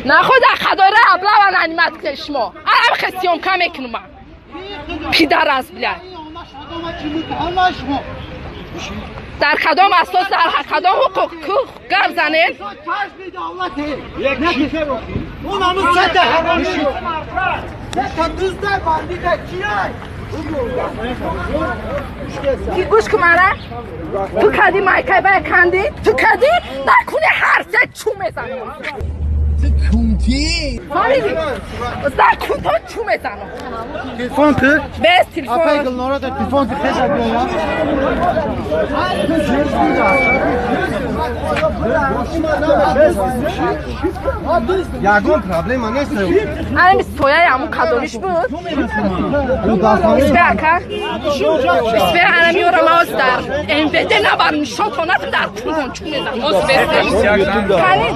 Нахуй дар хадора облава нанимать кунед шумо. Арам хе съёмка мекунам ман. Пидарас, блядь. Дар кадом асос, дар кадом ҳуқуқ ку гап занед? Ки гӯш ку мара? Ту кади майкай бая канди? Ту кади? Дар куни ҳар се чӯ мезанам. Фаҳмидӣ? Дар кунто чӯ мезанам. Телефон ту? Без телефон. Апай Гулнора да телефон ту хеша биёя. Ягон проблема нест. Ами сояи ҳамун кадомиш буд? Испе ака? Испе анами ёра маз дар МВД набар нишон тонатм дар кунтон чӯ мезанам. Оз бес. Кани?